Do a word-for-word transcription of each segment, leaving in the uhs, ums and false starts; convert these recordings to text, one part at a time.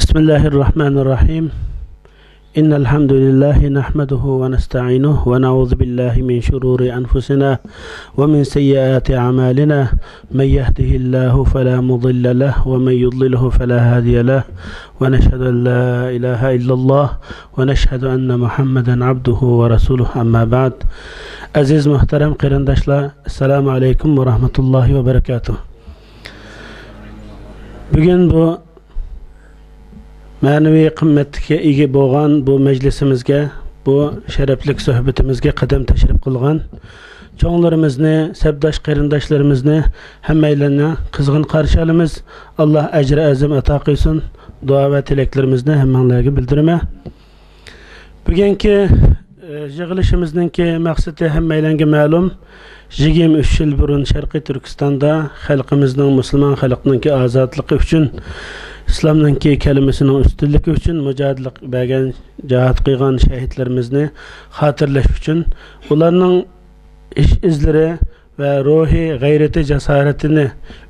بسم الله الرحمن الرحيم. إن الحمد لله نحمده ونستعينه ونعوذ بالله من شرور أنفسنا ومن سيئات أعمالنا. من يهده الله فلا مضل له ومن يضلله فلا هادي له. ونشهد أن لا إله إلا الله ونشهد أن محمدا عبده ورسوله. أما بعد. ئەزىز مۇھتەرەم قېرىنداشلار، ئەسسالامۇ ئەلەيكۇم ۋە رەھمەتۇللاھى ۋە بەرىكاتۇھ. بۈگۈن بۇ مەنىۋى قىممەتكە ئىگە بولغان بۇ مەجلىسىمىزگە، بۇ شەرەپلىك سۆھبىتىمىزگە قەدەم تەشرىپ قىلغان چوڭلىرىمىزنى، سەپداش قېرىنداشلىرىمىزنى ھەممەيلەننى قىزغىن قارشى ئالىمىز. ئاللا ئەجرى ئەزىم ئاتا قىلسۇن. دۇئا ۋە تىلەكلىرىمىزنى ھەممەڭلارگە بىلدۈرىمەن. بۈگۈنكى، ئە، يىغىلىشىمىزنىڭكى مەقسىتى ھەممەيلەنگە مەلۇم. يىگىرمە ئۈچ يىل بۇرۇن شەرقىي تۈركىستاندا خەلقىمىزنىڭ، مۇسۇلمان خەلقنىڭكى ئازادلىقى ئۈچۈن، ئىسلامنىڭكى كەلىمىسىنىڭ ئۈستۈنلۈكى ئۈچۈن مۇجاھىدلىق بەرگەن، جاھاد قىلغان شەھىدلىرىمىزنى خاتىرىلەش ئۈچۈن، ئۇلارنىڭ ئىش ئىزلىرى ۋە روھى، غەيرىتى، جاسارىتىنى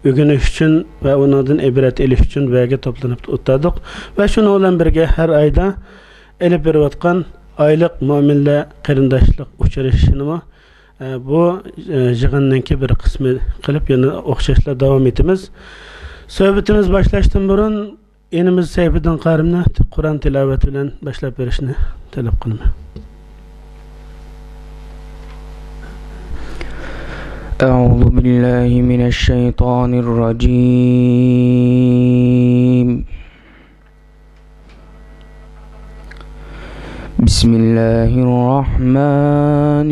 ئۆگىنىش ئۈچۈن ۋە ئۇنىڭدىن ئىبرەت ئېلىش ئۈچۈن بۇ يەرگە توپلىنىپ ئولتۇردۇق. ۋە شۇنىڭ بىلەن بىرگە ھەر ئايدا ئېلىپ بېرىۋاتقان ئايلىق مۆمىنلەر قېرىنداشلىق ئۇچرىشىشىنىمۇ، ئە، بۇ، ئە، يىغىننىڭكى بىر قىسمى قىلىپ يەنە ئوخشاشلا داۋام ئېتىمىز. سۆھبىتىمىز باشلاشتىن بۇرۇن، ئىنىمىز سەيپىدىن قارىمنى قۇرئان تىلاۋەت بىلەن باشلاپ بېرىشنى تەلەپ قىلىمەن. أعوذ بالله من الشيطان الرجيم. بسم الله الرحمن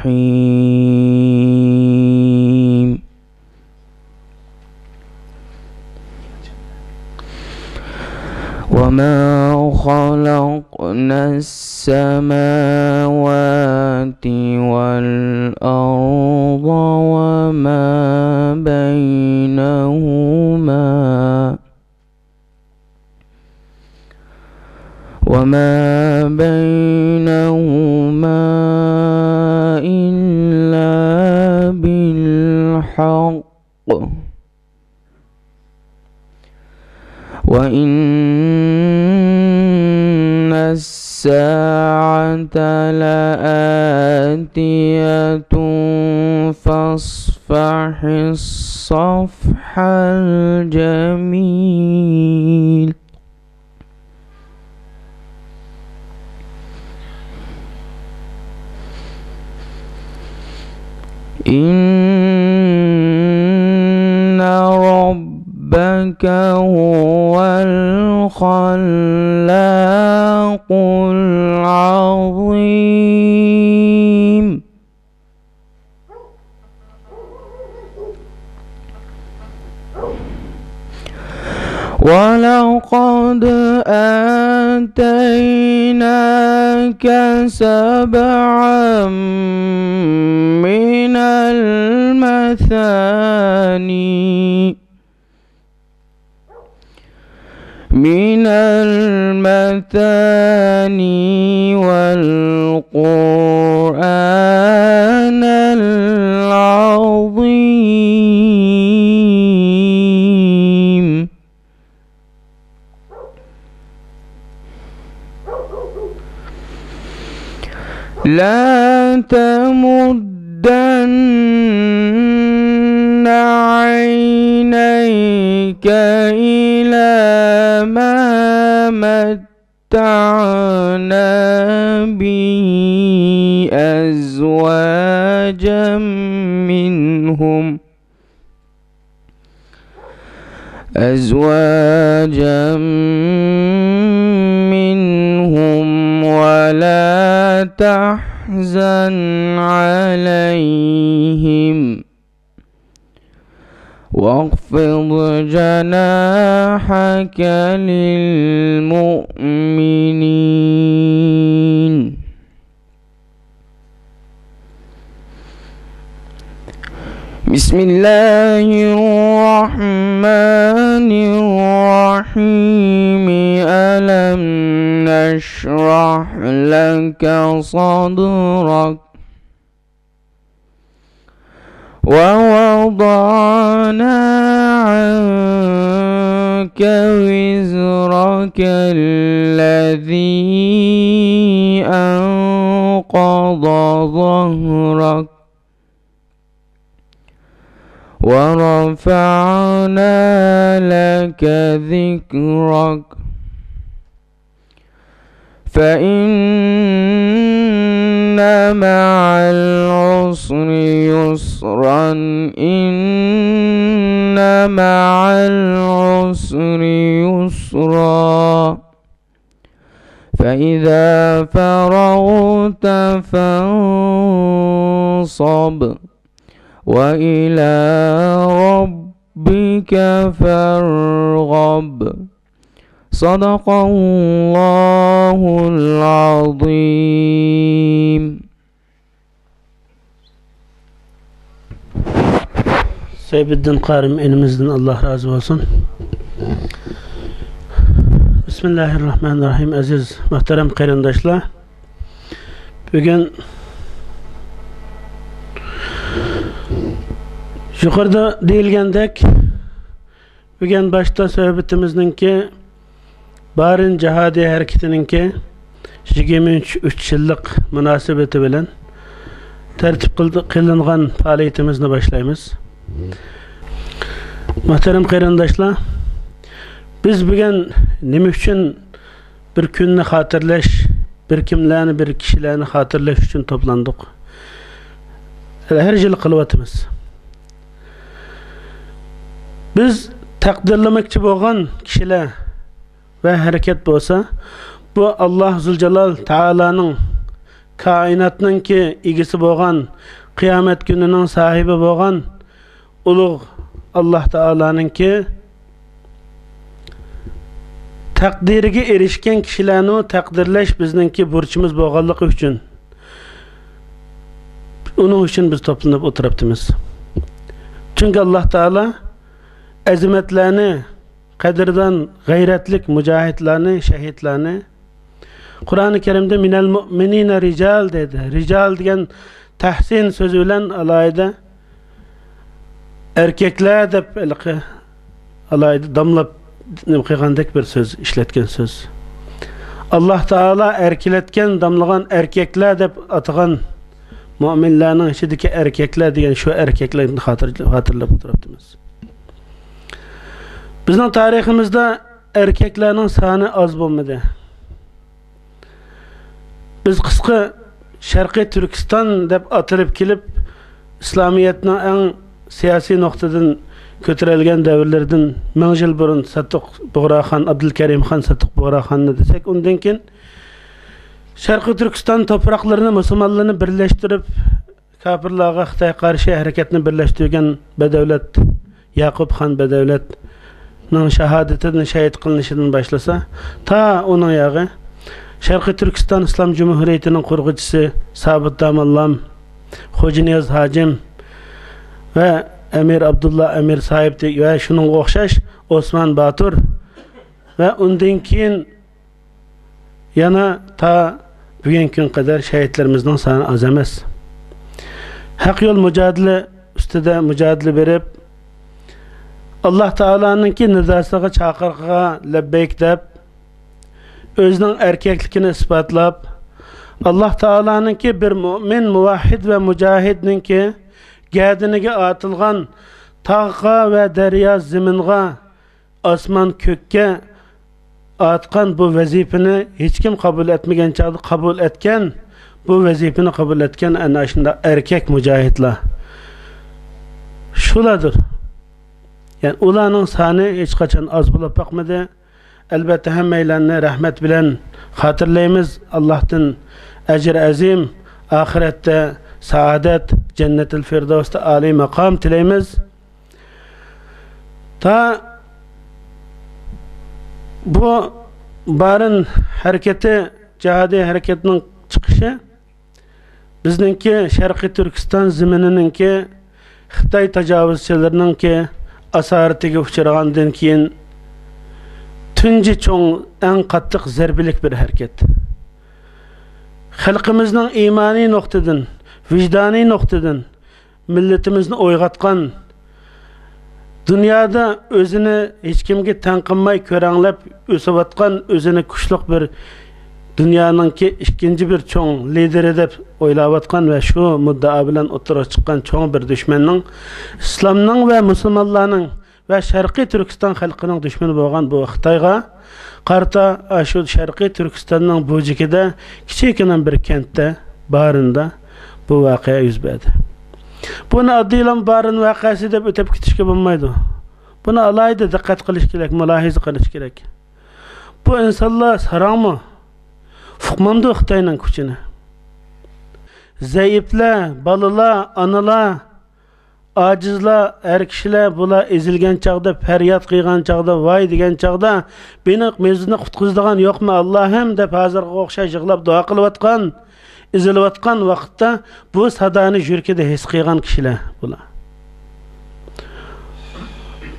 الرحيم. وما خلقنا السماوات والأرض وما بينهما وما بينهما إلا بالحق وإن الساعة لآتية فاصفح الصفح الجميل. إن ربك هو الخلاق العظيم. ولقد آتيناك سبعا من المثاني من المثاني والقرآن العظيم. لا تمدن عينيك إلى ما متعنا به أزواجا منهم أزواجا منهم ولا تحزن عليهم واخفض جناحك للمؤمنين. بسم الله الرحمن الرحيم. ألم نشرح لك صدرك ووضعنا عنك وزرك الذي أنقض ظهرك ورفعنا لك ذكرك فإن مع العسر يسرا، إن مع العسر يسرا، فإذا فرغت فانصب، وإلى ربك فارغب. صدق الله العظيم. سەيپىددىن قارىم ئىنىمىزدىن ئاللا رازى بولسۇن. بىسمىللاھىررەھمانىررەھىم. ئەزىز، مۆھتەرەم قېرىنداشلار، بۈگۈن يۇقىرىدا دېيىلگەندەك، بۈگۈن باشتا سۆھبىتىمىزنىڭكى بارىن جىھادىي ھەرىكىتىنىڭكى يىگىرمە ئۈچ، ئۈچ يىللىق مۇناسىۋىتى بىلەن تەرتىپ قىلدى-، قىلىنغان پائالىيىتىمىزنى باشلايمىز. مۆھتەرەم قېرىنداشلار، بىز بۈگۈن نېمە ئۈچۈن بىر كۈننى خاتىرىلەش، بىر كىملەرنى، بىر كىشىلەرنى خاتىرىلەش ئۈچۈن توپلاندۇق. ھەر يىلى قىلىۋاتىمىز. بىز تەقدىرلىمەكچى بولغان كىشىلەر ۋە ھەرىكەت بولسا، بۇ ئاللا زۇلجالال تائالانىڭ، كائىناتنىڭكى ئىگىسى بولغان، قىيامەت كۈنىنىڭ ساھىبى بولغان ئۇلۇغ ئاللا تائالانىڭكى تەقدىرىگە ئېرىشكەن كىشىلەرنى تەقدىرلەش بىزنىڭكى بۇرچىمىز بولغانلىقى ئۈچۈن، ئۇنىڭ ئۈچۈن بىز توپلىنىپ ئولتۇرۇپتىمىز. چۈنكى ئاللا تائالا ئەزىمەتلەرنى، قەدىردان، غەيرەتلىك مۇجاھىدلارنى، شەھىدلارنى قۇرئانى كەرىمدە «مىنەل مۇئمىنىنە رىجال» دەيدۇ. رىجال دېگەن تەھسىن سۆزى بىلەن ئالاھىدە ئەركەكلەر دەپ ھېلىقى ئالاھىدە داملاپ نېمە قىلغاندەك بىر سۆز ئىشلەتكەن سۆز. ئاللا تائالا ئەركىلەتكەن، داملىغان ئەركەكلەر دەپ ئاتىغان مۇئمىنلارنىڭ ئىچىدىكى ئەركەكلەر دېگەن شۇ ئەركەكلەرنى خاتىر-، خاتىرىلەپ ئولتۇرۇپتىمىز. بىزنىڭ تارىخىمىزدا ئەركەكلەرنىڭ سانى ئاز بولمىدى. بىز قىسقا شەرقىي تۈركىستان دەپ ئاتىلىپ كېلىپ، ئىسلامىيەتنىڭ ئەڭ سىياسىي نۇقتىدىن كۆتۈرۈلگەن دەۋرلىرىدىن مىڭ يىل بۇرۇن ساتۇق بۇغراخان، ئابدۇلكەرىم خان ساتۇق بۇغراخاننى دېسەك، ئۇندىن كېيىن شەرقىي تۈركىستان توپراقلىرىنى، مۇسۇلمانلارنى بىرلەشتۈرۈپ، كاپىرلارغا خىتايغا قارشى ھەرىكەتنى بىرلەشتۈرگەن بەدەۋلەت، ياقۇپ خان بەدەۋلەتنىڭ شاھادىتىدىن، شەھىت قىلىنىشىدىن باشلىسا، تا ئۇنىڭ ياغى شەرقىي تۈركىستان ئىسلام جۇمھۇرىيىتىنىڭ قۇرغۇچىسى سابىت داموللام، خوجانىياز ھاجىم ۋە ئەمىر ئابدۇللا ئەمىر ساھىب ۋە شۇنىڭغا ئوخشاش ئوسمان باتۇر ۋە ئۇندىن كېيىن يەنە تا بۈگۈنكى كۈنگە قەدەر شەھىتلىرىمىزنىڭ سانى ئاز ئەمەس. ھەق يول مۇجادىلە ئۈستىدە مۇجادىلە بېرىپ، ئاللا تائالانىڭكى نىداسىغا، چاقىرىقىغا لەببەيك دەپ، ئۆزىنىڭ ئەركەكلىكىنى ئىسپاتلاپ، ئاللا تائالانىڭكى بىر مۇئمىن، مۇۋەھھىد ۋە مۇجاھىدنىڭكى گەدىنىگە ئاتىلغان تاغقا ۋە دەريا زېمىنغا، ئاسمان كۆككە ئاتقان بۇ ۋەزىپىنى ھېچكىم قوبۇل ئەتمىگەن چاغدا قوبۇل ئەتكەن، بۇ ۋەزىپىنى قوبۇل ئەتكەن ئەنە شۇنداق ئەركەك مۇجاھىدلار شۇلاردۇر. يەنى ئۇلارنىڭ سانى ھېچقاچان ئاز بولۇپ باقمىدى. ئەلبەتتە، ھەممەيلەننى رەھمەت بىلەن خاتىرىلەيمىز. ئاللاھتىن ئەجرى ئەزىم، ئاخىرەتتە سائادەت، جەننەتۇل فىردەۋستا ئالىي ماقام تىلەيمىز. تا بۇ بارىن ھەرىكىتى، جىھادىي ھەرىكەتنىڭ چىقىشى بىزنىڭكى شەرقىي تۈركىستان زېمىنىنىڭكى خىتاي تاجاۋۇزچىلىرىنىڭكى ئاسارىتىگە ئۇچرىغاندىن كېيىن تۇنجى چوڭ، ئەڭ قاتتىق زەربىلىك بىر ھەرىكەت. خەلقىمىزنىڭ ئىمانىي نۇقتىدىن، ۋىجدانىي نۇقتىدىن مىللىتىمىزنى ئويغاتقان، دۇنيادا ئۆزىنى ھېچكىمگە تەڭ قىلماي كۆرەڭلەپ ئۆسۈۋاتقان، ئۆزىنى كۈچلۈك بىر دۇنيانىڭكى ئىككىنچى بىر چوڭ لىدىرى دەپ ئويلاۋاتقان ۋە شۇ مۇددىئا بىلەن ئوتتۇرىغا چىققان چوڭ بىر دۈشمەننىڭ، ئىسلامنىڭ ۋە مۇسۇلمانلارنىڭ ۋە شەرقىي تۈركىستان خەلقىنىڭ دۈشمىنى بولغان بۇ خىتايغا قارىتا، ئاشۇ شەرقىي تۈركىستاننىڭ بۇجىكىدە كىچىككىنە بىر كەنتتە، بارىندا بۇ ۋەقە يۈز بەردى. بۇنى ئاددىيلا بارىن ۋەقەسى دەپ ئۆتۈپ كېتىشكە بولمايدۇ. بۇنى ئالاھىدە دىققەت قىلىش كېرەك، مۇلاھىزە قىلىش كېرەك. بۇ ئىنسانلار ساراڭمۇ؟ ئۇقمامدۇ خىتاينىڭ كۈچىنى؟ زەئىپلەر، بالىلار، ئانىلار، ئاجىزلار، ئەر كىشىلەر، بۇلار ئېزىلگەن چاغدا، پەرياد قىلغان چاغدا، ۋاي دېگەن چاغدا، مېنى، بىزنى قۇتقۇزىدىغان يوقمۇ، ئاللاھىم، دەپ ھازىرغا ئوخشاش يىغلاپ دۇئا قىلىۋاتقان، ئېزىلىۋاتقان ۋاقىتتا بۇ سادانى يۈرىكىدە ھېس قىلغان كىشىلەر بۇلار.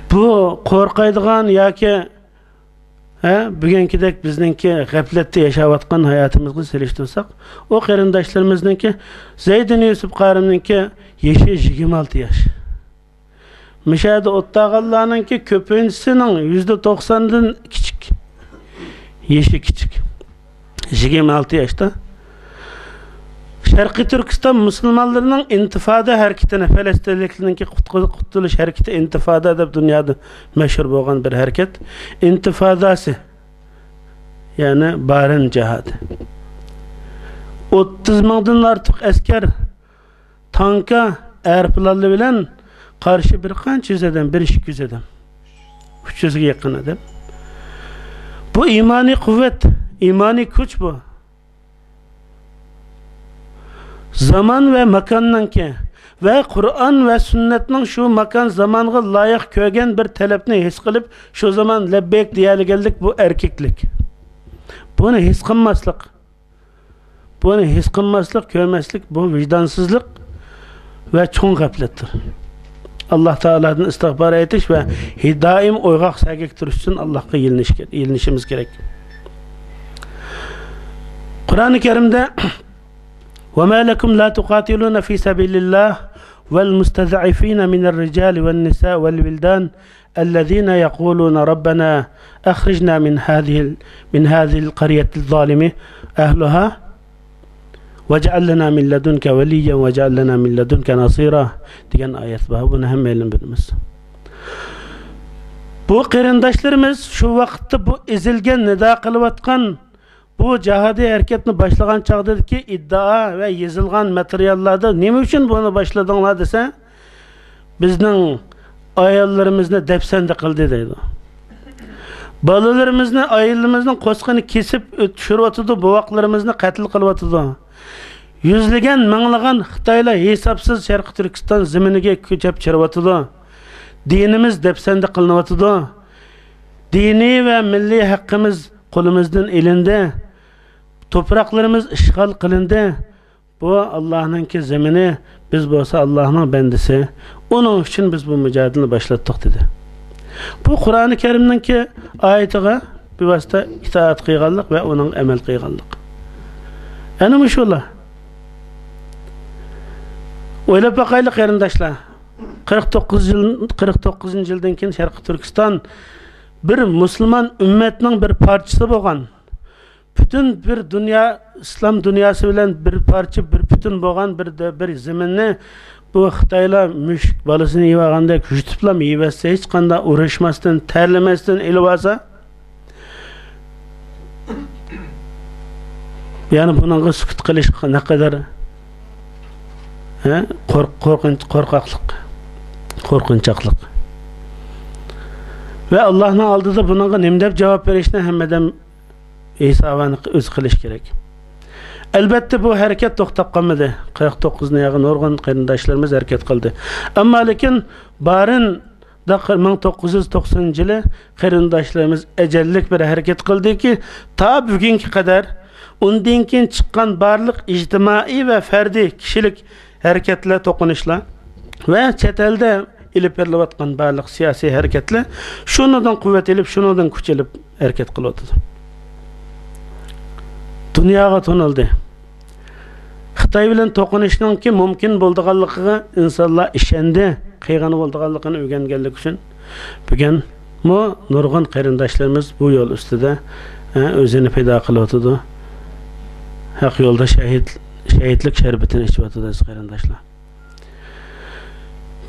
بۇ قورقايدىغان ياكى، ھە، بۈگۈنكىدەك بىزنىڭكى غەپلەتتە ياشاۋاتقان ھاياتىمىزغا سېلىشتۇرساق، ئۇ قېرىنداشلىرىمىزنىڭكى، زەيدىن يۈسۈپ قارىمنىڭكى يېشى يىگىرمە ئالتە ياش. مۇشۇ يەردە ئولتۇرغانلارنىڭكى كۆپىنچىسىنىڭ يۈزدە توقساندىن كىچىك. يېشى كىچىك. يىگىرمە ئالتە ياشتا. شەرقىي تۈركىستان مۇسۇلمانلىرىنىڭ ئىنتىفادا ھەرىكىتىنى، پەلەستىنلىكلەرنىڭكى قۇتقۇ-، قۇتۇلۇش ھەرىكىتى ئىنتىفادا دەپ دۇنيادا مەشھۇر بولغان بىر ھەرىكەت. ئىنتىفاداسى، يەنى بارىن جىھادى. ئوتتۇز مىڭدىن ئارتۇق ئەسكەر، تانكا، ئايروپىلانلار بىلەن قارشى بىر قانچە يۈز ئادەم، بىر ئىككى يۈز ئادەم. ئۈچ يۈزگە يېقىن ئادەم. بۇ ئىمانىي قۇۋۋەت، ئىمانىي كۈچ بۇ. زامان ۋە ماكاننىڭكى ۋە قۇرئان ۋە سۈننەتنىڭ شۇ ماكان زامانغا لايىق كۆرگەن بىر تەلەپنى ھېس قىلىپ، شۇ زامان لەببەيك دېيەلىگەنلىك بۇ ئەركەكلىك. بۇنى ھېس قىلماسلىق. بۇنى ھېس قىلماسلىق، كۆرمەسلىك، بۇ ۋىجدانسىزلىق ۋە چوڭ غەپلەتتۇر. ئاللاھ تائالادىن ئىستىغپار ئېيتىش ۋە دائىم ئويغاق سەگەك تۇرۇش ئۈچۈن ئاللاھقا يېلىنىش، يېلىنىشىمىز كېرەك. قۇرئانى كەرىمدە، وما لكم لا تقاتلون في سبيل الله والمستضعفين من الرجال والنساء والولدان الذين يقولون ربنا أخرجنا من هذه ال-، من هذه القرية الظالم أهلها واجعل لنا من لدنك وليا واجعل لنا من لدنك نصيرا دېگەن ئايەت بار. بۇنى ھەممەيلەن بىلىمىز. بۇ قېرىنداشلىرىمىز شۇ ۋاقىتتا بۇ ئېزىلگەن، نىدا قىلىۋاتقان، بۇ جىھادىي ھەرىكەتنى باشلىغان چاغدىكى ئىددىئا ۋە يېزىلغان ماتېرىياللاردا نېمە ئۈچۈن بۇنى باشلىدىڭلار دېسە، بىزنىڭ ئاياللىرىمىزنى دەپسەندە قىلدى دەيدۇ. بالىلىرىمىزنى، ئائىلىمىزنىڭ قورسىقىنى كېسىپ ئۆت-، چۈشۈرۈۋاتىدۇ، بوۋاقلىرىمىزنى قەتل قىلىۋاتىدۇ. يۈزلىگەن، مىڭلىغان خىتايلار ھېسابسىز شەرقىي تۈركىستان زېمىنىگە كۆچۈپ چىرىۋاتىدۇ. دىنىمىز دەپسەندە قىلىنىۋاتىدۇ. دىنىي ۋە مىللىي ھەققىمىز قولىمىزدىن ئېلىندى. توپراقلىرىمىز ئىشغال قىلىندى. بۇ ئاللاھنىڭكى زېمىنى، بىز بولسا ئاللاھنىڭ بەندىسى. ئۇنىڭ ئۈچۈن بىز بۇ مۇجادىلىنى باشلاتتۇق، دېدى. بۇ قۇرئانى كەرىمنىڭكى ئايىتىغا بىۋاسىتە ئىتائەت قىلغانلىق ۋە ئۇنىڭغا ئەمەل قىلغانلىق. ئەنە مۇشۇلار. ئويلاپ باقايلى، قېرىنداشلار. قىرىق توققۇز يىل، قىرىق توققۇزىنچى يىلدىن كېيىن شەرقىي تۈركىستان بىر مۇسۇلمان ئۈممەتنىڭ بىر پارچىسى بولغان، پۈتۈن بىر دۇنيا، ئىسلام دۇنياسى بىلەن بىر پارچە، بىر پۈتۈن بولغان بىر دە-، بىر زېمىننى بۇ خىتايلار مۈشۈك بالىسىنى يەۋالغاندەك يۇتۇپلا يەۋەتسە، ھېچقانداق ئۇرۇشماستىن، تەرلىمەستىن ئېلىۋالسا، يەنى بۇنىڭغا سۈكۈت قىلىش نەقەدەر، ھە، قورق-، قورقۇنچ-، قورقاقلىق، قورقۇنچاقلىق. ۋە ئاللاھنىڭ ئالدىدا بۇنىڭغا نېمە دەپ جاۋاب بېرىشنى ھەممىدىن ھېسابىنى ئۆزى قىلىش كېرەك. ئەلبەتتە، بۇ ھەرىكەت توختاپ قالمىدى. قىرىق توققۇزنى ياغا نۇرغۇن قېرىنداشلىرىمىز ھەرىكەت قىلدى. ئەمما لېكىن بارىن دا مىڭ توققۇز يۈز توقسىنىنچى يىلى قېرىنداشلىرىمىز ئەجەللىك بىر ھەرىكەت قىلدىكى، تا بۈگۈنگە قەدەر ئۇندىن كېيىن چىققان بارلىق ئىجتىمائىي ۋە فەردىي كىشىلىك ھەرىكەتلەر، توقۇنۇشلار ۋە چەت ئەلدە ئېلىپ بېرىلىۋاتقان بارلىق سىياسىي ھەرىكەتلەر شۇنىڭدىن قۇۋۋەت ئېلىپ، شۇنىڭدىن كۈچ ئېلىپ ھەرىكەت قىلىۋاتىدۇ. دۇنياغا تونۇلدى. خىتاي بىلەن توقۇنۇشنىڭكى مۇمكىن بولىدىغانلىقىغا ئىنسانلار ئىشەندى. قىيغىنى بولىدىغانلىقىنى ئۆگەنگەنلىكى ئۈچۈن، بۈگۈنمۇ نۇرغۇن قېرىنداشلىرىمىز بۇ يول ئۈستىدە، ھە، ئۆزىنى پىدا قىلىۋاتىدۇ. ھەق يولدا شەھىد، شەھىدلىك شەربىتىنى ئىچىۋاتىدۇ، ئەزىز قېرىنداشلار.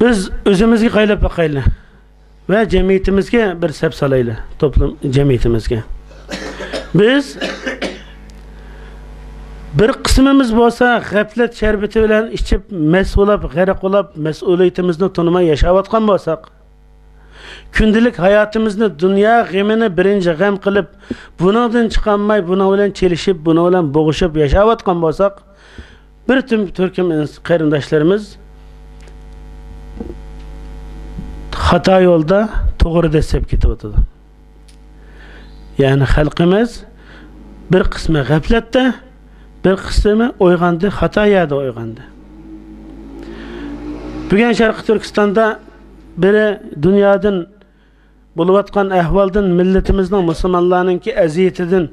بىز ئۆزىمىزگە قايلاپ باقايلى ۋە جەمئىيىتىمىزگە بىر سەپ سالايلى، توپلۇم جەمئىيىتىمىزگە. بىز بىر قىسمىمىز بولسا غەپلەت شەربىتى بىلەن ئىچىپ، مەست بولاپ، غەرق بولاپ، مەسئۇلىيىتىمىزنى تونۇماي ياشاۋاتقان بولساق، كۈندىلىك ھاياتىمىزنى دۇنيا غېمىنى بىرىنچى غەم قىلىپ، بۇنىڭدىن چىقالماي، بۇنىڭ بىلەن چېلىشىپ، بۇنىڭ بىلەن بوغۇشۇپ ياشاۋاتقان بولساق، بىر تۈم تۈركۈم ئىنس-، قېرىنداشلىرىمىز خاتا يولدا، توغرا دەسسەپ كېتىۋاتىدۇ. يەنى خەلقىمىز بىر قىسمى غەپلەتتە، بىر قىسمى ئويغاندى، خاتا يەردە ئويغاندى. بۈگۈن شەرقىي تۈركىستاندا بىرى دۇنيادىن بولۇۋاتقان ئەھۋالدىن، مىللىتىمىزنىڭ، مۇسۇلمانلارنىڭكى ئەزىيىتىدىن،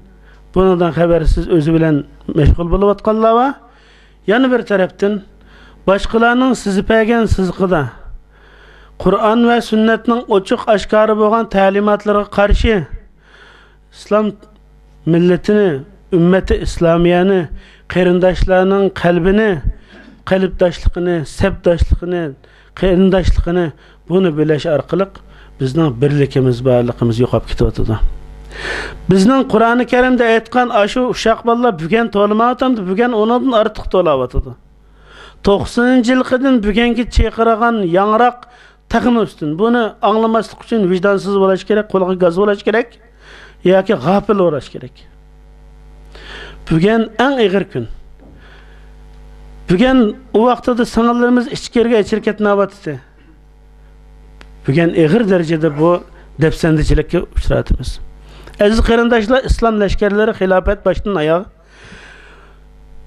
بۇنىڭدىن خەۋەرسىز ئۆزى بىلەن مەشغۇل بولۇۋاتقانلار بار. يەنە بىر تەرەپتىن، باشقىلارنىڭ سىزىپ بەرگەن سىزىقىدا، قۇرئان ۋە سۈننەتنىڭ ئوچۇق ئاشكارا بولغان تەلىماتلىرىغا قارشى، ئىسلام مىللىتىنى، ئۈممەتى ئىسلامىيەنى، قېرىنداشلارنىڭ قەلبىنى، قەلبداشلىقىنى، سەپداشلىقىنى، قېرىنداشلىقىنى، بۇنى بىلەش ئارقىلىق بىزنىڭ بىرلىكىمىز، بارلىقىمىز يوقاپ كېتىۋاتىدۇ. بىزنىڭ قۇرئانى كەرىمدە ئېيتقان ئاشۇ ئۇششاق بالىلار بۈگۈن تولىمايۋاتامدۇ، بۈگۈن ئۇنىڭدىن ئارتۇق تولاۋاتىدۇ. توقسىنىنچى يىلقىدىن بۈگۈنگىچە چىرقىرىغان ياڭراق تېخىمۇ ئۈستۈن. بۇنى ئاڭلىماسلىق ئۈچۈن ۋىجدانسىز بولاش كېرەك، قۇلىقى گاز بولاش كېرەك ياكى غاپىل بولاش كېرەك. بۈگۈن ئەڭ ئېغىر كۈن. بۈگۈن ئۇ ۋاقتىدا سىڭىللىرىمىز ئىچكىرىگە ئېچىلىپ كەتمەيۋاتىدۇ. بۈگۈن ئېغىر دەرىجىدە بۇ دەپسەندىچىلىككە ئۇچراتىمىز. ئەزىز قېرىنداشلار، ئىسلام لەشكەرلىرى خىلاپەت باشتىن ئاياغ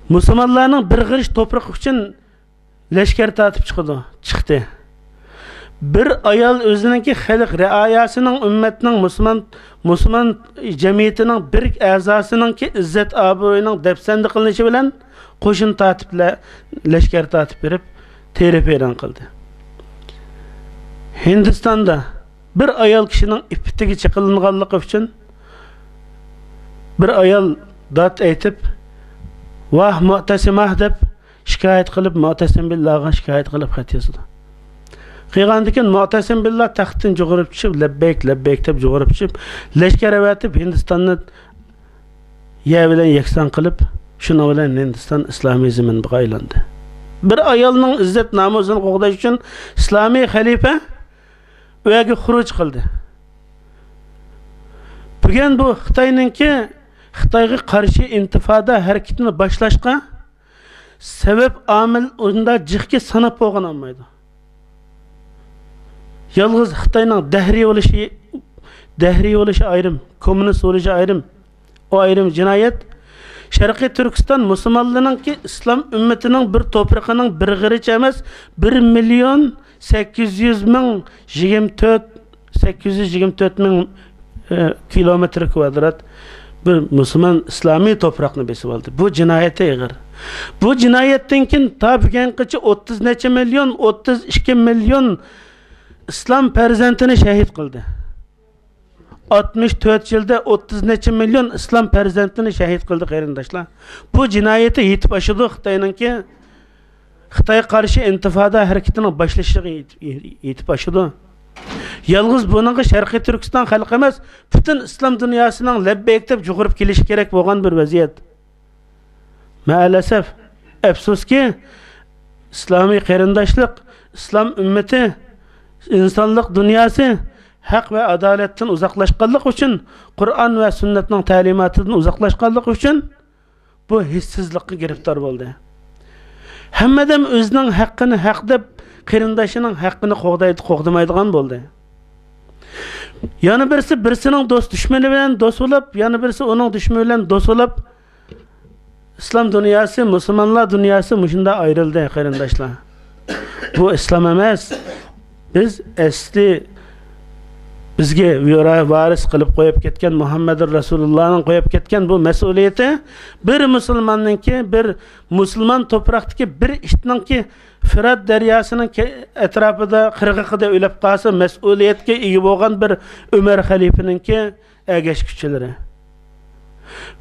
مۇسۇلمانلارنىڭ بىر غېرىچ توپرىقى ئۈچۈن لەشكەر تارتىپ چىقىدۇ، چىقتى. بىر ئايال ئۆزىنىڭكى خەلق رىئايەسىنىڭ، ئۈممەتنىڭ، مۇسۇلمان، مۇسۇلمان جەمئىيىتىنىڭ بىر ئەزاسىنىڭكى ئىززەت ئابرۇيىنىڭ دەپسەندە قىلىنىشى بىلەن قوشۇن تارتىپ، لە-، لەشكەر تارتىپ بېرىپ، تېرە پېرەڭ قىلدى. ھىندىستاندا بىر ئايال كىشىنىڭ ئىپپىتىگە چېقىلىنغانلىقى ئۈچۈن بىر ئايال داد ئېيتىپ، «ۋاھ، مۇئتەسىماھ» دەپ شىكايەت قىلىپ، مۇئتەسىم بىللاغا شىكايەت قىلىپ خەت يازىدۇ. قىلغاندىن كېيىن مۇئتەسىم بىللا تەختتىن جۇغۇرۇپ چۈشۈپ، «لەببەيك، لەببەيك» دەپ جۇغۇرۇپ چۈشۈپ، لەشكەر ئەۋەتىپ، ھىندىستاننى يەر بىلەن يەكسان قىلىپ، شۇنىڭ بىلەن ھىندىستان ئىسلامىي زېمىنغا ئايلاندى. بىر ئايالنىڭ ئىززەت نامۇسىنى قوغداش ئۈچۈن ئىسلامىي خەلىپە ئۆيگە خۇرۇج قىلدى. بۈگۈن بۇ خىتاينىڭكى، خىتايغا قارشى ئىنتىفادا ھەرىكىتىنى باشلاشقا سەۋەب ئامىل ئۇنداق جىقكە ساناپ بولغىلى بولمايدۇ. يالغۇز خىتاينىڭ دەھرىي بولۇشى، دەھرىي بولۇشى ئايرىم، كوممۇنىست بولۇشى ئايرىم، ئۇ ئايرىم جىنايەت. شەرقىي تۈركىستان مۇسۇلمانلىرىنىڭكى، ئىسلام ئۈممىتىنىڭ بىر توپرىقىنىڭ بىر غېرىچە ئەمەس، بىر مىليون سەككىز يۈز مىڭ، يىگىرمە تۆت، سەككىز يۈز يىگىرمە تۆت مىڭ، ئە، كىلومېتىر كۋادرات بىر مۇسۇلمان ئىسلامىي توپراقنى بېسىپ ئالدى. بۇ جىنايىتى ئېغىر. بۇ جىنايەتتىن كېيىن تا بۈگۈنگىچە ئوتتۇز نەچچە مىليون، ئوتتۇز ئىككى مىليون ئىسلام پەرزەنتىنى شەھىد قىلدى. ئاتمىش تۆت يىلدا ئوتتۇز نەچچە مىليون ئىسلام پەرزەنتىنى شەھىد قىلدى، قېرىنداشلار. بۇ جىنايىتى يېتىپ ئاشىدۇ خىتاينىڭكى، خىتايغا قارشى ئىنتىفادا ھەرىكىتىنىڭ باشلىشىغا يېتىپ، يېتىپ ئاشىدۇ. يالغۇز بۇنىڭغا شەرقىي تۈركىستان خەلقى ئەمەس، پۈتۈن ئىسلام دۇنياسىنىڭ لەببەيك دەپ جۇغۇرۇپ كېلىشى كېرەك بولغان بىر ۋەزىيەت. مەئەلەسەف، ئەپسۇسكى، ئىسلامىي قېرىنداشلىق، ئىسلام ئۈممىتى، ئىنسانلىق دۇنياسى ھەق ۋە ئادالەتتىن ئۇزاقلاشقانلىقى ئۈچۈن، قۇرئان ۋە سۈننەتنىڭ تەلىماتىدىن ئۇزاقلاشقانلىقى ئۈچۈن بۇ ھېسسىزلىققا گىرىپتار بولدى. ھەممە ئادەم ئۆزىنىڭ ھەققىنى ھەق دەپ، قېرىندىشىنىڭ ھەققىنى قوغدايدۇ، قوغدىمايدىغان بولدى. يەنە بىرسى بىرسىنىڭ دوست دۈشمىنى بىلەن دوست بولۇپ، يەنە بىرسى ئۇنىڭ دۈشمىنى بىلەن دوست بولۇپ، ئىسلام دۇنياسى، مۇسۇلمانلار دۇنياسى مۇشۇنداق ئايرىلدى، قېرىنداشلار. بۇ ئىسلام ئەمەس. بىز ئەسلى بىزگە ۋارىس قىلىپ قويۇپ كەتكەن، مۇھەممەدۇر رەسۇلۇللانىڭ قويۇپ كەتكەن بۇ مەسئۇلىيىتى، بىر مۇسۇلماننىڭكى، بىر مۇسۇلمان توپراقتىكى بىر ئىتنىڭكى فىرات دەرياسىنىڭ كە-، ئەتراپىدا، قىرغىقىدا ئۆلۈپ قالسا، مەسئۇلىيەتكە ئىگە بولغان بىر ئۆمەر خەلىپىنىڭكى ئەگەشكۈچىلىرى.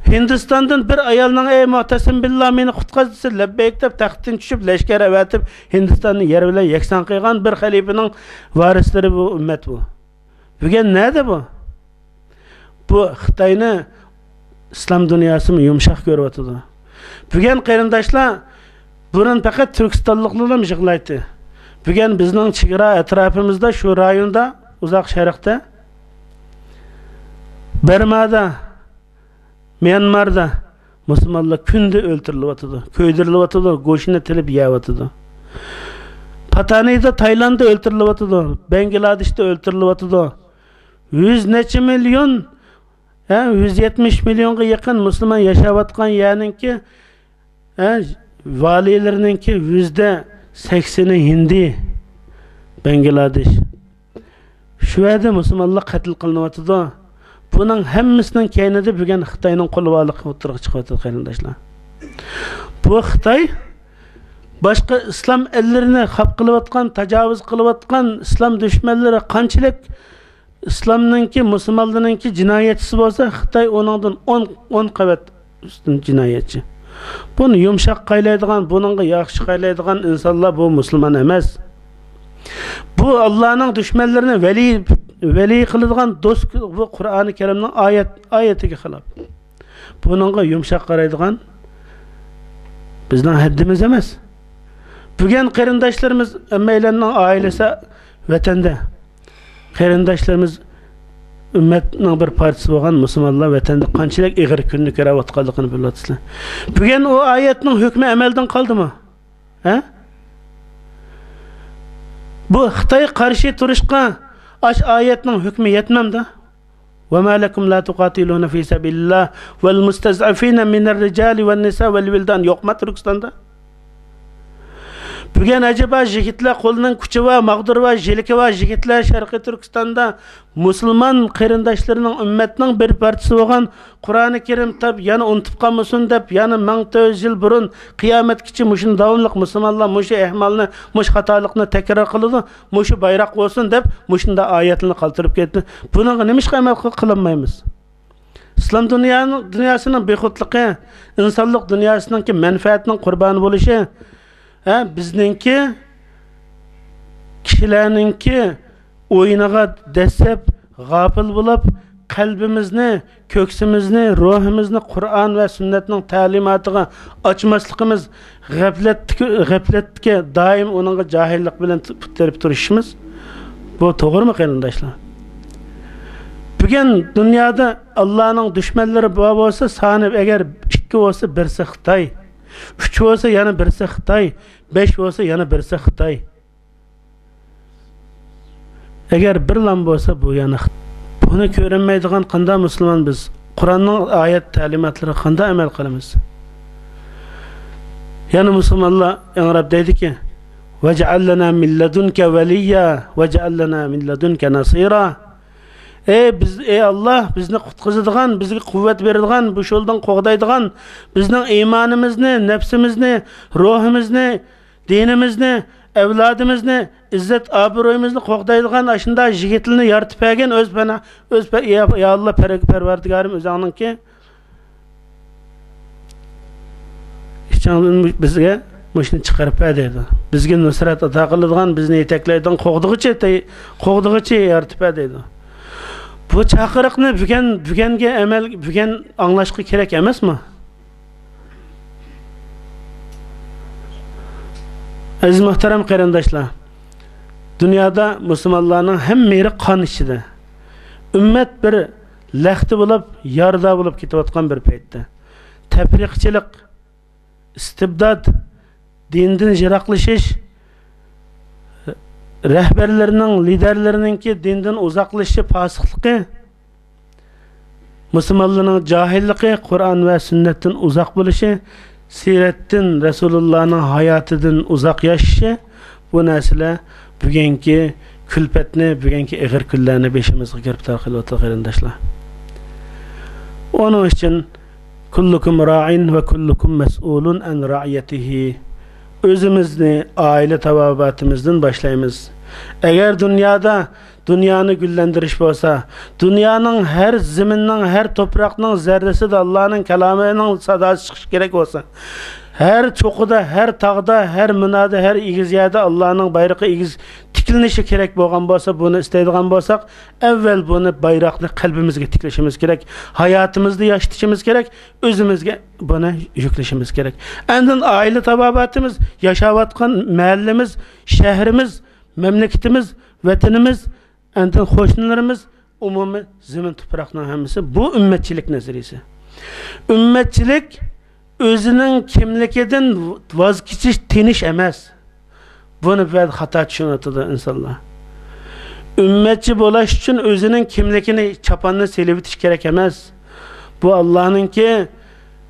ھىندىستاندىن بىر ئايالنىڭ، «ئەي مۇئتەسىم بىللا، مېنى قۇتقۇزسىلە، لەببەيك» دەپ، تەختتىن چۈشۈپ، لەشكەر ئەۋەتىپ، ھىندىستاننى يەر بىلەن يەكسان قىلغان بىر خەلىپىنىڭ ۋارىسلىرى بۇ ئۈممەت بۇ. بۈگۈن نەدە بۇ؟ بۇ خىتاينى ئىسلام دۇنياسىمۇ يۇمشاق كۆرۈۋاتىدۇ. بۈگۈن قېرىنداشلار، بۇرۇن پەقەت تۈركىستانلىقلارلا يىغلايتتى. بۈگۈن بىزنىڭ چېگرا ئەتراپىمىزدا، شۇ رايوندا، ئۇزاق شەرقتە، بىرمادا، ميانماردا مۇسۇلمانلار كۈندە ئۆلتۈرۈلۈۋاتىدۇ، كۆيدۈرۈلۈۋاتىدۇ، گۆشىنى تىلىپ يەۋاتىدۇ. پاتانىدا، تايلانددا ئۆلتۈرۈلۈۋاتىدۇ، بەنگلادېشتا ئۆلتۈرۈلۈۋاتىدۇ. يۈز نەچچە مىليون، ھە، يۈز يەتمىش مىليونغا يېقىن مۇسۇلمان ياشاۋاتقان يەرنىڭكى، ھە، ۋالىيلىرىنىڭكى يۈزدە سەكسىنى ھىندى، بەنگلادېش. شۇ يەردە مۇسۇلمانلار قەتل قىلىنىۋاتىدۇ. بۇنىڭ ھەممىسىنىڭ كەينىدە بۈگۈن خىتاينىڭ قولى بارلىقى ئوتتۇرىغا چىقىۋاتىدۇ، قېرىنداشلار. بۇ خىتاي باشقا ئىسلام ئەللىرىنى خاپا قىلىۋاتقان، تاجاۋۇز قىلىۋاتقان ئىسلام دۈشمەنلىرى قانچىلىك ئىسلامنىڭكى، مۇسۇلمانلارنىڭكى جىنايەتچىسى بولسا، خىتاي ئۇنىڭدىن ئون، ئون قەۋەت ئۈستۈن جىنايەتچى. بۇنى يۇمشاق قايلايدىغان، بۇنىڭغا ياخشى قايلايدىغان ئىنسانلار بۇ مۇسۇلمان ئەمەس. بۇ ئاللانىڭ دۈشمەنلىرىنى ۋەلىي، ۋەلىي قىلىدىغان دوست، بۇ قۇرئانى كەرىمنىڭ ئايەت، ئايىتىگە خىلاپ. بۇنىڭغا يۇمشاق قارايدىغان بىزنىڭ ھەددىمىز ئەمەس. بۈگۈن قېرىنداشلىرىمىز، ھەممەيلەننىڭ ئائىلىسى ۋەتەندە. قېرىنداشلىرىمىز، ئۈممەتنىڭ بىر پارچىسى بولغان مۇسۇلمانلار ۋەتەندە قانچىلىك ئېغىر كۈننى كۆرۈۋاتقانلىقىنى بىلىۋاتىسىلەر. بۈگۈن ئۇ ئايەتنىڭ ھۆكمى ئەمەلدىن قالدىمۇ؟ ھە؟ بۇ خىتايغا قارشى تۇرۇشقا ئاش ئايەتنىڭ ھۆكمى يەتمەمدۇ؟ وما لكم لا تقاتلون في سبيل الله والمستضعفين من الرجال والنساء والولدان يوقما تۈركىستاندا؟ بۈگۈن ئەجەبا يىگىتلەر، قولىنىڭ كۈچى بار، ماغدۇرى بار، يىلىكى بار يىگىتلەر شەرقىي تۈركىستاندا مۇسۇلمان قېرىنداشلىرىنىڭ، ئۈممەتنىڭ بىر پارچىسى بولغان قۇرئانى كەرىم تاپ يەنە ئۇنتۇپ قالمىسۇن دەپ، يەنە مىڭ تۆت يۈز يىل بۇرۇن قىيامەتكىچە مۇشۇنى داۋاملىق مۇسۇلمانلار مۇشۇ ئەھمالنى، مۇشۇ خاتالىقنى تەكرار قىلىدۇ، مۇشۇ بايراق بولسۇن دەپ مۇشۇنداق ئايەتلەرنى قالدۇرۇپ كەتتى. بۇنىڭغا نېمىشقا ئەمەل قىل-، قىلالمايمىز؟ ئىسلام دۇنيانىڭ، دۇنياسىنىڭ بىخۇدلۇقى، ئىنسانلىق دۇنياسىنىڭكى مەنپەئەتىنىڭ قۇربانى بولۇشى، ھە، بىزنىڭكى، كىشىلەرنىڭكى ئويۇنىغا دەسسەپ غاپىل بولۇپ، قەلبىمىزنى، كۆكسىمىزنى، روھىمىزنى قۇرئان ۋە سۈننەتنىڭ تەلىماتىغا ئاچماسلىقىمىز، غەپلەتتىكى، غەپلەتكە دائىم ئۇنىڭغا جاھىللىق بىلەن پۇت تېرىپ تۇرۇشىمىز، بۇ توغرىمۇ، قېرىنداشلار؟ بۈگۈن دۇنيادا ئاللانىڭ دۈشمەنلىرى بار بولسا، سانى ئەگەر ئىككى بولسا، بىرسى خىتاي، ئۈچ بولسا، يەنە بىرسى خىتاي، بەش بولسا، يەنە بىرسى خىتاي. ئەگەر بىرلام بولسا، بۇ يەنە خىت-، بۇنى كۆرەلمەيدىغان قانداق مۇسۇلمان بىز؟ قۇرئاننىڭ ئايەت تەلىماتلىرىغا قانداق ئەمەل قىلىمىز؟ يەنە مۇسۇلمانلار ئىڭراپ دەيدىكى، «ۋەجئەل لەنا مىن لەدۇنكە ۋەلىييا، ۋەجئەل لەنا مىن لەدۇنكە نەسىرا.» ئەي بىز، ئەي ئاللا، بىزنى قۇتقۇزىدىغان، بىزگە قۇۋۋەت بېرىدىغان، بۇ يولدىن قوغدايدىغان، بىزنىڭ ئىمانىمىزنى، نەپسىمىزنى، روھىمىزنى، دىنىمىزنى، ئەۋلادىمىزنى، ئىززەت ئابرۇيىمىزنى قوغدايدىغان ئاشۇنداق يىگىتلىرىنى يارىتىپ بەرگىن، ئۆز پەنا-، ئۆز پە-، يا، يا ئاللا، پەر-، پەرۋەردىگارىم، ئۆزۈڭنىڭكى ئىچىڭدىن بىزگە مۇشۇنى چىقىرىپ بەر دەيدۇ. بىزگە نۇسرەت ئاتا قىلىدىغان، بىزنى يېتەكلەيدىغان قوغدىغۇچى، تەي-، قوغدىغۇچى يارىتىپ بەر دەيدۇ. بۇ چاقىرىقنى بۈگۈن، بۈگۈنگە ئەمەل، بۈگۈن ئاڭلاشقا كېرەك ئەمەسمۇ؟ ئەزىز مۆھتەرەم قېرىنداشلار، دۇنيادا مۇسۇلمانلارنىڭ ھەممە يېرى قان ئىچىدە. ئۈممەت بىر لەختە بولۇپ، يارىدار بولۇپ كېتىۋاتقان بىر پەيتتە. تەپرىقىچىلىق، ئىستىبداد، دىندىن يىراقلىشىش، رەھبەرلىرىنىڭ، لىدەرلىرىنىڭكى دىندىن ئۇزاقلىشىشى، پاسىقلىقى، مۇسۇلمانلارنىڭ جاھىللىقى، قۇرئان ۋە سۈننەتتىن ئۇزاق بولۇشى، سىرەتتىن، رەسۇلۇللانىڭ ھاياتىدىن ئۇزاق ياشىشى، بۇ نەرسىلەر بۈگۈنكى كۈلپەتنى، بۈگۈنكى ئېغىر كۈنلەرنى بېشىمىزغا گىرىپتار قىلىۋاتىدۇ، قېرىنداشلار. ئۇنىڭ ئۈچۈن، كۇللۇكۇم راءىن ۋە كۇللۇكۇم مەسئۇلۇن ئەن رەئىيەتىھى. ئۆزىمىزنى، ئائىلە تاۋابىئاتىمىزدىن باشلايمىز. ئەگەر دۇنيادا دۇنيانى گۈللەندۈرۈش بولسا، دۇنيانىڭ ھەر، زېمىننىڭ ھەر توپراقنىڭ زەررىسىدە ئاللانىڭ كالامىنىڭ ساداسى چىقىشى كېرەك بولسا، ھەر چوققىدا، ھەر تاغدا، ھەر مىنادا، ھەر ئېگىز يەردە ئاللانىڭ بايرىقى ئېگىز تىكلىنىشى كېرەك بولغان بولسا، بۇنى ئىستەيدىغان بولساق، ئەۋۋەل بۇنى، بايراقنى قەلبىمىزگە تىكلىشىمىز كېرەك، ھاياتىمىزدا ياشىتىشىمىز كېرەك، ئۆزىمىزگە بۇنى يۈكلىشىمىز كېرەك. ئاندىن ئائىلە تاۋابىئاتىمىز، ياشاۋاتقان مەھەللىمىز، شەھىرىمىز، مەملىكىتىمىز، ۋەتىنىمىز، ئاندىن قوشنىلىرىمىز، ئومۇمىي زېمىن تۇپراقنىڭ ھەممىسى، بۇ ئۈممەتچىلىك نەزەرىيىسى. ئۈممەتچىلىك ئۆزىنىڭ كىملىكىدىن ۋاز كېچىش، تىنىش ئەمەس. بۇنى بەزى خاتا چۈشىنىۋاتىدۇ ئىنسانلار. ئۈممەتچى بولاش ئۈچۈن ئۆزىنىڭ كىملىكىنى، چاپاننى سېلىۋېتىش كېرەك ئەمەس. بۇ ئاللانىڭكى،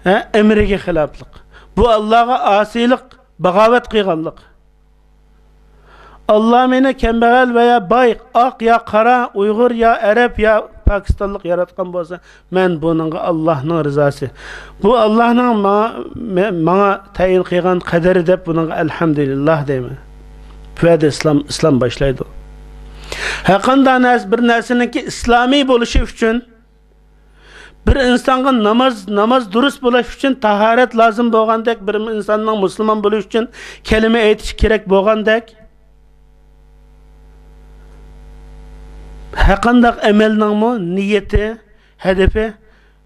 ھە، ئەمرىگە خىلاپلىق. بۇ ئاللاغا ئاسىيلىق، باغاۋەت قىلغانلىق. ئاللا مېنى كەمبەغەل ۋە يا باي، ئاق يا قارا، ئۇيغۇر يا ئەرەب يا پاكىستانلىق ياراتقان بولسا، مەن بۇنىڭغا ئاللانىڭ رىزاسى، بۇ ئاللانىڭ ماڭا، مە-، ماڭا تەيىن قىلغان قەدىرى دەپ بۇنىڭغا ئەلھەمدۇلىللا دەيمەن. بۇ يەردە ئىسلام، ئىسلام باشلايدۇ. ھەرقانداق نەرسە، بىر نەرسىنىڭكى ئىسلامىي بولۇشى ئۈچۈن، بىر ئىنسانغا ناماز، ناماز دۇرۇس بولۇش ئۈچۈن تاھارەت لازىم بولغاندەك، بىر ئىنساننىڭ مۇسۇلمان بولۇش ئۈچۈن كەلىمە ئېيتىش كېرەك بولغاندەك، ھەرقانداق ئەمەلنىڭمۇ نىيىتى، ھەدىپى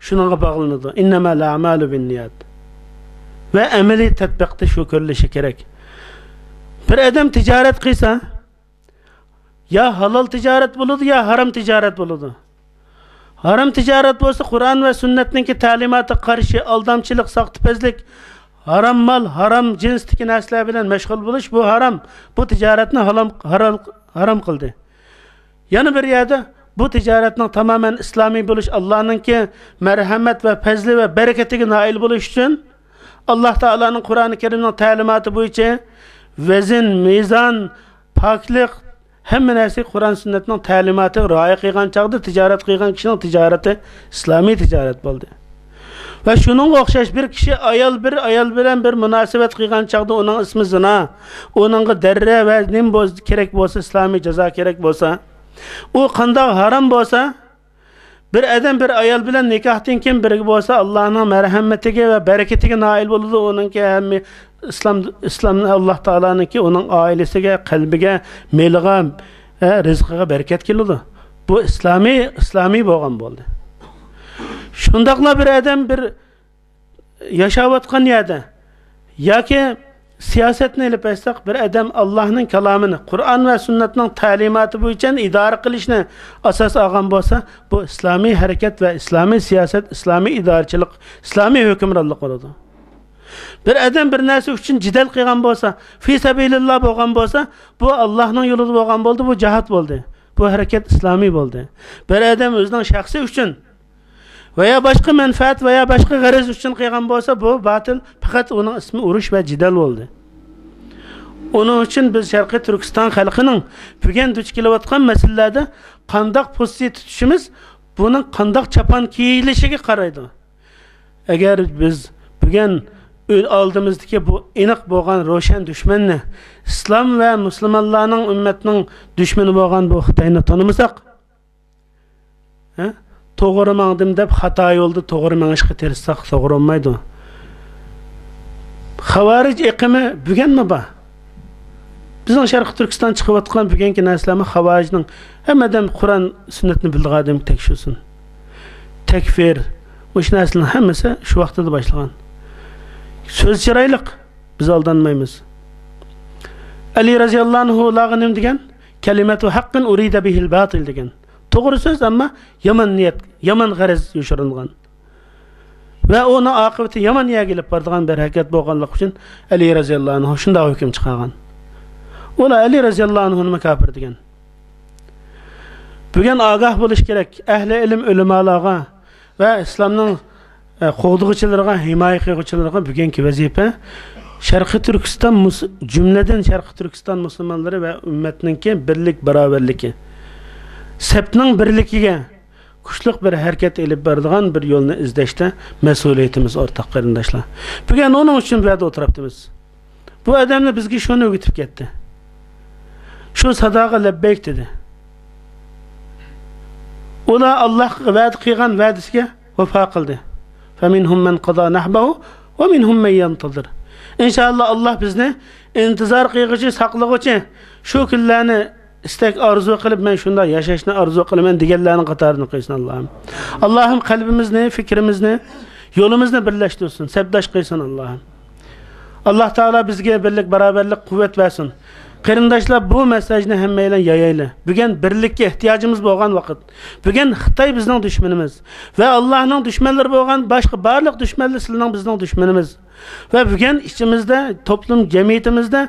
شۇنىڭغا باغلىنىدۇ. ئىننەمەل ئەمالۇ بىننىيات. ۋە ئەمەلىي تەتبىقتە شۇ كۆرۈلۈشى كېرەك. بىر ئادەم تىجارەت قىلسا، يا ھالال تىجارەت بولىدۇ، يا ھارام تىجارەت بولىدۇ. ھارام تىجارەت بولسا، قۇرئان ۋە سۈننەتنىڭكى تەلىماتىغا قارشى، ئالدامچىلىق، ساختىپەزلىك، ھارام مال، ھارام جىنستىكى نەرسىلەر بىلەن مەشغۇل بولۇش، بۇ ھارام. بۇ تىجارەتنى ھالام-، ھارام، ھارام قىلدى. يەنە بىر يەردە، بۇ تىجارەتنىڭ تامامەن ئىسلامىي بولۇش، ئاللانىڭكى مەرھەمەت ۋە پەزلى ۋە بەرىكىتىگە نائىل بولۇش ئۈچۈن، ئاللا تائالانىڭ قۇرئانى كەرىمنىڭ تەلىماتى بويىچە ۋەزىن، مىزان، پاكلىق، ھەممە نەرسە قۇرئان سۈننەتنىڭ تەلىماتىغا رىئايە قىلغان چاغدا تىجارەت قىلغان كىشىنىڭ تىجارىتى ئىسلامىي تىجارەت بولدى. ۋە شۇنىڭغا ئوخشاش بىر كىشى ئايال، بىر ئايال بىلەن بىر مۇناسىۋەت قىلغان چاغدا ئۇنىڭ ئىسمى زىنا، ئۇنىڭغا دەررە ۋە نېمە بولسا كېرەك بولسا، ئىسلامىي جازا كېرەك بولسا، ئۇ قانداق ھارام بولسا، بىر ئادەم بىر ئايال بىلەن نىكاھتىن كېيىن بىرگە بولسا، ئاللانىڭ مەرھەمىتىگە ۋە بەرىكىتىگە نائىل بولىدۇ. ئۇنىڭكى ھەممە ئىسلام، ئىسلامنى ئاللا تائالانىڭكى ئۇنىڭ ئائىلىسىگە، قەلبىگە، مېلىغا، ئە، رىزقىغا بەرىكەت كېلىدۇ. بۇ ئىسلامىي، ئىسلامىي بولغان بولدى. شۇنداقلا بىر ئادەم بىر ياشاۋاتقان يەردە ياكى سىياسەتنى ئېلىپ ئېيتساق، بىر ئادەم ئاللانىڭ كالامىنى، قۇرئان ۋە سۈننەتنىڭ تەلىماتى بويىچە ئىدارە قىلىشنى ئاساس ئالغان بولسا، بۇ ئىسلامىي ھەرىكەت ۋە ئىسلامىي سىياسەت، ئىسلامىي ئىدارىچىلىق، ئىسلامىي ھۆكۈمرانلىق بولىدۇ. بىر ئادەم بىر نەرسە ئۈچۈن جېدەل قىلغان بولسا، فى سەبىلىللا بولغان بولسا، بۇ ئاللانىڭ يولىدا بولغان بولدى، بۇ جىھاد بولدى. بۇ ھەرىكەت ئىسلامىي بولدى. بىر ئادەم ئۆزىنىڭ شەخسى ئۈچۈن ۋە يا باشقا مەنپەئەت ۋە يا باشقا غەرەز ئۈچۈن قىلغان بولسا، بۇ باتىل، پەقەت ئۇنىڭ ئىسمى ئۇرۇش ۋە جېدەل بولدى. ئۇنىڭ ئۈچۈن بىز شەرقىي تۈركىستان خەلقىنىڭ بۈگۈن دۇچ كېلىۋاتقان مەسىلىلەردە قانداق پوزىتسىيە تۇتۇشىمىز، بۇنىڭ قانداق چاپان كىيىلىشىگە قارايدۇ. ئەگەر بىز بۈگۈن ئۆ-، ئالدىمىزدىكى بۇ ئېنىق بولغان روشەن دۈشمەننى، ئىسلام ۋە مۇسۇلمانلارنىڭ ئۈممەتنىڭ دۈشمىنى بولغان بۇ خىتاينى تونۇمىساق، ھە؟ توغرا ماڭدىم دەپ خاتا يولدا توغرا مېڭىشقا تىرىشساق توغرا بولمايدۇ. خاۋارىج ئېقىمى بۈگۈنمۇ بار. بىزنىڭ شەرقىي تۈركىستان چىقىۋاتقان بۈگۈنكى نەرسىلەرمۇ خاۋارىجنىڭ، ھەممە ئادەم قۇرئان سۈننەتنى بىلىدىغان ئادەم تەكشۈرسۇن. تەكفىر، مۇشۇ نەرسىلەرنىڭ ھەممىسى شۇ ۋاقتىدا باشلىغان. سۆز چىرايلىق، بىز ئالدانمايمىز. ئەلى رەزىياللاھۇ ئەنھۇلارغا نېمە دېگەن؟ كەلىمەتۇ ھەققىن ئۇرىدە بىھىل باتىل دېگەن. توغرا سۆز، ئەمما يامان نىيەت، يامان غەرەز يوشۇرۇنغان. ۋە ئۇنىڭ ئاقىۋىتى يامان يەرگە ئېلىپ بارىدىغان بىر ھەرىكەت بولغانلىقى ئۈچۈن ئەلى رەزىياللاھۇ ئەنھۇ شۇنداق ھۆكۈم چىقارغان. ئۇلار ئەلى رەزىياللاھۇ ئەنھۇنىمۇ كاپىر دېگەن. بۈگۈن ئاگاھ بولۇش كېرەك، ئەھلى ئىلىم ئۆلىمالارغا ۋە ئىسلامنىڭ، ئە، قوغدىغۇچىلىرىغا، ھىمايە قىلغۇچىلىرىغا بۈگۈنكى ۋەزىپە، شەرقىي تۈركىستان مۇس-، جۈملىدىن شەرقىي تۈركىستان مۇسۇلمانلىرى ۋە ئۈممەتنىڭكى بىرلىك، باراۋەرلىكى، سەپنىڭ بىرلىكىگە كۈچلۈك بىر ھەرىكەت ئېلىپ بارىدىغان بىر يولنى ئىزدەشتە مەسئۇلىيىتىمىز ئورتاق، قېرىنداشلار. بۈگۈن ئۇنىڭ ئۈچۈن بۇ يەردە ئولتۇرۇپتىمىز. بۇ ئادەملەر بىزگە شۇنى ئۆگىتىپ كەتتى. شۇ ساداغا لەببەيك دېدى. ئۇلار ئاللاھقا ۋەدە قىلغان ۋەدىسىگە ۋاپا قىلدى. فَمِنْهُمْ مَنْ قَضَى نَحْبَهُ وَمِنْهُمْ مَنْ يَنْتَظِرُ. ئىنشائاللا، ئاللاھ بىزنى ئىنتىزار قىلغۇچى، ساقلىغۇچى، شۇ كۈنلەرنى ئىستەك، ئارزۇ قىلىپ، مەن شۇنداق ياشاشنى ئارزۇ قىلىمەن دېگەنلەرنىڭ قاتارىدىن قىلسۇن، ئاللاھىم. ئاللاھىم، قەلبىمىزنى، پىكرىمىزنى، يولىمىزنى بىرلەشتۈرسۇن، سەپداش قىلسۇن، ئاللاھىم. ئاللاھ تائالا بىزگە بىرلىك، باراۋەرلىك، قۇۋۋەت بەرسۇن. قېرىنداشلار، بۇ مېساژنى ھەممەيلەن يايايلى. بۈگۈن بىرلىككە ئېھتىياجىمىز بولغان ۋاقىت. بۈگۈن خىتاي بىزنىڭ دۈشمىنىمىز ۋە ئاللاھنىڭ دۈشمەنلىرى بولغان باشقا بارلىق دۈشمەنلەر سىلەرنىڭ، بىزنىڭ دۈشمىنىمىز. ۋە بۈگۈن ئىچىمىزدە، توپلۇم جەمئىيىتىمىزدە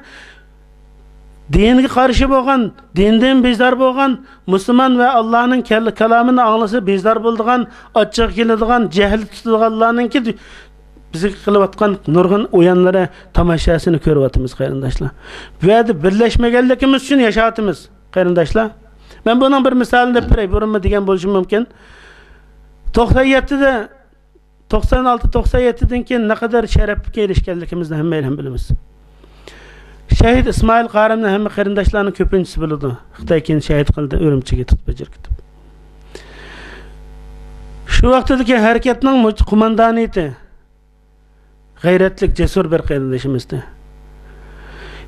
دىنغا قارشى بولغان، دىندىن بىزار بولغان، مۇسۇلمان ۋە ئاللاھنىڭ كەل-، كالامىنى ئاڭلىسا بىزار بولىدىغان، ئاچچىقى كېلىدىغان، جەھلى تۇتىدىغانلارنىڭكى دۈ-، بىزگە قىلىۋاتقان نۇرغۇن ئويۇنلىرى، تاماشاسىنى كۆرۈۋاتىمىز، قېرىنداشلار. بۇ يەردە بىرلەشمىگەنلىكىمىز ئۈچۈن ياشاۋاتىمىز، قېرىنداشلار. مەن بۇنىڭ بىر مىسالىنى بېرىپ بېرەي، بۇرۇنمۇ دېگەن بولۇشۇم مۇمكىن. توقسان يەتتىدە، توقسان ئالتە، توقسان يەتتىدىن كېيىن نەقەدەر شەرەپكە ئېرىشكەنلىكىمىزنى ھەممەيلەن بىلىمىز. شەھىت ئىسمائىل قارىمنى ھەممە قېرىنداشلارنىڭ كۆپىنچىسى بىلىدۇ. خىتاي كېيىن شەھىت قىلدى، ئۈرۈمچىگە تۇتۇپ، بېجىرىپ كېتىپ. شۇ ۋاقتىدىكى ھەرىكەتنىڭ مۇ-، قوماندانىيىتى غەيرەتلىك، جەسۇر بىر قېرىندىشىمىزدى.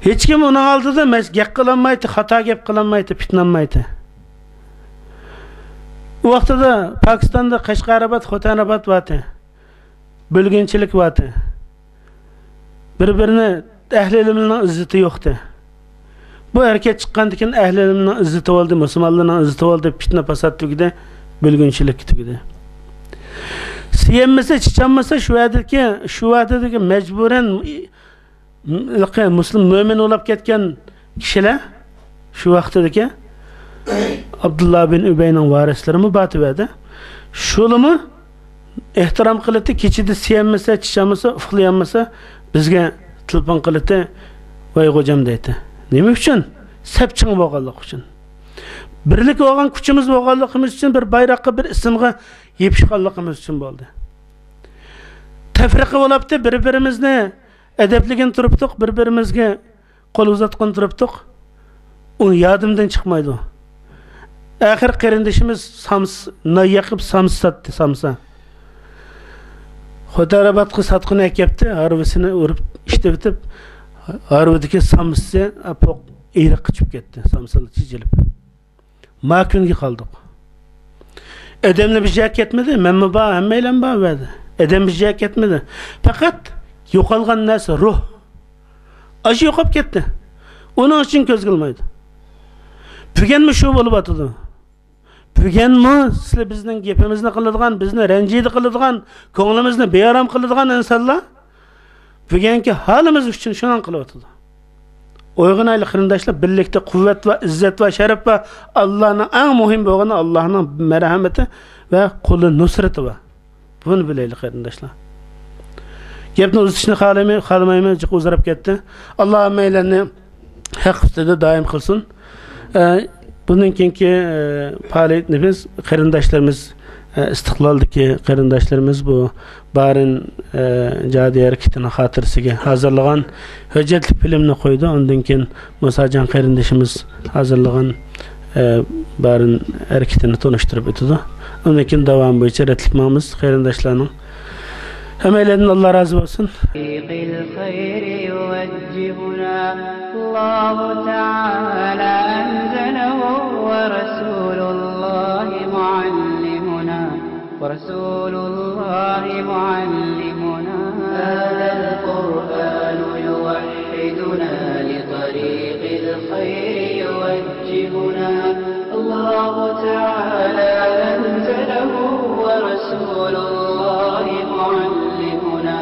ھېچكىم ئۇنىڭ ئالدىدا مەس-، گەپ قىلالمايتتى، خاتا گەپ قىلالمايتتى، پىتنىلىمايتتى. ئۇ ۋاقتىدا پاكىستاندا قەشقەرئاباد، خوتەنئاباد بارتى. بۆلگۈنچىلىك بارتى. بىر-بىرىنى، ئەھلى ئىلىمنىڭ ئىززىتى يوقتى. بۇ ھەرىكەت چىققاندىن كېيىن ئەھلى ئىلىمنىڭ ئىززىتى بولدى، مۇسۇلمانلارنىڭ ئىززىتى بولدى، پىتنە پاسات تۈگىدى، بۆلگۈنچىلىك تۈگىدى. سىيەنمىسە، چىچانمىسا، شۇ ۋەدىدىكى، شۇ ۋەدىدىكى مەجبۇرەن مۇسلىم، مۆمىن بولاپ كەتكەن كىشىلەر، شۇ ۋاقتىدىكى ئابدۇللا بىن ئۈبەينىڭ ۋارىسلىرىمۇ بار تۆۋەدە. شۇلىمۇ ئېھتىرام قىلاتتى، كېچىدە سىيەنمىسە، چىچانمىسا، ئۇخلىيالمىسا، بىزگە تېلېفون قىلاتتى، ۋاي غوجام دەيتتى. نېمە ئۈچۈن؟ سەپ چىڭ بولغانلىقى ئۈچۈن. بىرلىك بولغان كۈچىمىز بولغانلىقىمىز ئۈچۈن، بىر بايراققا، بىر ئىسىمغا يېپىشقانلىقىمىز ئۈچۈن بولدى. تەپرىقە بولاپتى، بىر-بىرىمىزنى ئەدەپلىگىن تۇرۇپتۇق، بىر-بىرىمىزگە قول ئۇزاتقىن تۇرۇپتۇق. ئۇ يادىمدىن چىقمايدۇ. ئاخىر قېرىندىشىمىز سامس-، نان يېقىپ سامسا ساتتى، سامسا. خوتەنئابادقا ساتقىنى ئەكەپتى، ھارۋىسىنى ئۇرۇپ ئىشلىۋېتىپ، ھارۋىدىكى سامسىسى پوق ئېرىققا چۈشۈپ كەتتى، سامسىلار چېچىلىپ. ما كۈنگە قالدۇق. ئادەملەر بىر جايغا كەتمىدى، مەنمۇ بار، ھەممەيلەن بار بۇ يەردە. ئادەم بىر جايغا كەتمىدى. پەقەت يوقالغان نەرسە روھ. ئاشۇ يوقاپ كەتتى. ئۇنىڭ ئۈچۈن كۆزگە ئىلمايدۇ. بۈگۈنمۇ شۇ بولۇۋاتىدۇ. بۈگۈنمۇ سىلەر بىزنىڭ گېپىمىزنى قىلىدىغان، بىزنى رەنجىدە قىلىدىغان، كۆڭلىمىزنى بىئارام قىلىدىغان ئىنسانلار بۈگۈنكى ھالىمىز ئۈچۈن شۇنىڭ قىلىۋاتىدۇ. ئويغىنايلى قېرىنداشلار، بىرلىكتە قۇۋۋەت بار، ئىززەت بار، شەرەپ بار. ئاللانىڭ ئەڭ مۇھىم بولغىنى ئاللانىڭ مەرھەمىتى ۋە قولى نۇسرىتى بار. بۇنى بىلەيلى قېرىنداشلار. گەپنى ئۇزىتىشنى خالىماي-، خالىمايمەن، جىق ئۇزىراپ كەتتى. ئاللا ھەممەيلەننى ھەق ئۈستىدە دائىم قىلسۇن. ئە، بۇندىن كېيىنكى، ئە، پائالىيىتىمىز قېرىنداشلىرىمىز، ئە، ئىستىقلالدىكى قېرىنداشلىرىمىز بۇ بارىن، ئە، جادۇ ھەرىكىتىنىڭ خاتىرىسىگە ھازىرلىغان ھۆججەتلىك فىلىمنى قويىدۇ. ئاندىن كېيىن مۇساجان قېرىندىشىمىز ھازىرلىغان، ئە، بارىن ھەرىكىتىنى تونۇشتۇرۇپ ئۆتىدۇ. ئاندىن كېيىن داۋامى بويىچە رەتلىك ماڭىمىز قېرىنداشلارنىڭ. ھەممەيلەندىن ئاللا رازى بولسۇن. طريق الخير يوجهنا، الله تعالى أنزله، ورسول الله معلمنا، ورسول الله معلمنا. هذا القرآن يوحدنا، لطريق الخير يوجهنا، الله تعالى أنزله، ورسول الله معلمنا،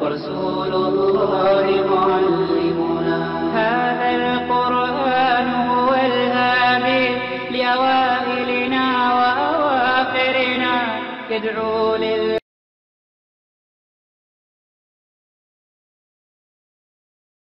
ورسول الله معلمنا. هذا القرآن هو الهادي لأوائلنا وأواخرنا، يدعو لل